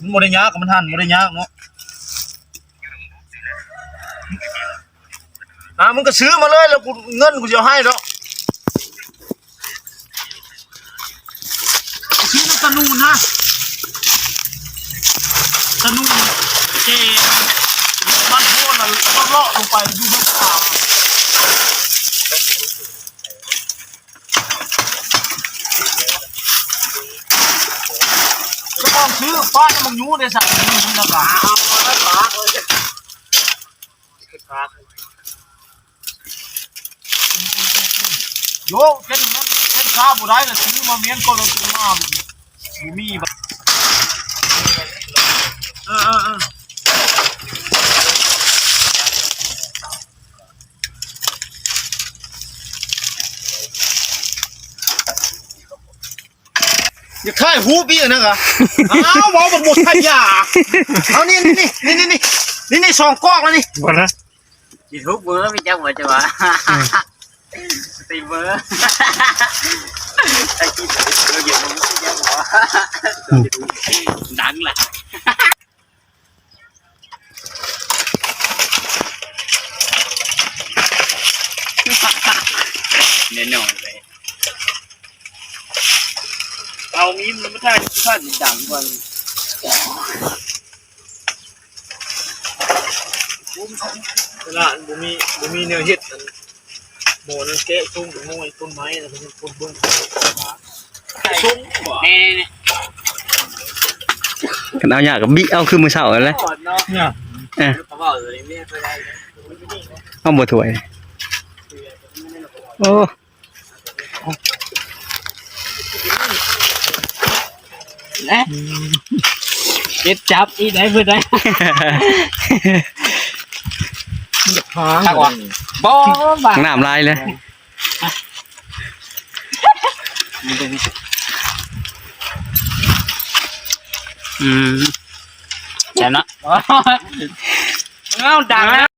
ມັນບໍ່ໄດ້ຍາກ ມັນຫັ້ນບໍ່ໄດ້ຍາກເນາະ. ອ່າ ມຶງກໍຊື້ມາເລີຍ ແລ້ວກູ ເງິນກູຊິເອົາໃຫ້ດອກ. ຊື້ນຳຕານູນນະ ຕານູນ ເຈ ມັນໂພນລະ ເລາະລົງໄປຢູ່ເບື້ອງຂວາ. ເຈົ້າຂອງຊື້ປ້ານະ ມັກຍູ້ເດ້ ສັກ ມັກຍູ້ນະກະ ໂຢ ເປັນ ເປັນຊາບໍ່ໄດ້ລະ ຊື້ມາແມ່ນກໍລະ ຊື້ມາ ບໍ່ມີບາດ ເອີ ເອີ ເອີ. ຢາກຖ່າຍຮູບອີກນະກະ ອ້າວ ເວົ້າບັກບົດໄທຢາ ເອົາ ນີ້ ນີ້ ສອງກອກແລ້ວນີ້ ບໍ່ນະ ຢູທູບເບີ ມີຈັກບໍ່ຈະວ່າ ອືມ ສະຕຣີມເບີ ໄອ້ກິນເບີ ເອີ ເອີ ມີຈັກບໍ່ ອືມ ດັງລະ. ແນ່ນອນເລີຍ ເອົາມີມາຖ່າຍ ຖ່າຍດັງກ່ອນ ເວລາອັນບໍ່ມີ ບໍ່ມີແນວເຮັດ ອັນ ໝໍນັ້ນແກະຊຸ່ມ ໝໍຕົ້ນໄມ້ ແລ້ວກໍຍັງຄົນເບິ່ງ ຊົງບໍ່ ນີ້ໆໆ ຄັນເອົາຍາກກໍບິເອົາຄືມື້ເຊົ້ານັ້ນແຫຼະ ເນາະ ເອີ ເອົາບໍ່ຖ້ວຍ ໂອ້ ນະ ເກັບຈັບອີກໄດ້ເພິ່ນໄດ້ ມັນຈະພາງ ຄັກວ່າ ບໍ່ ນ້ຳລາຍເລີຍ ອືມ ແຊບເນາະ ເອົາ ດັງ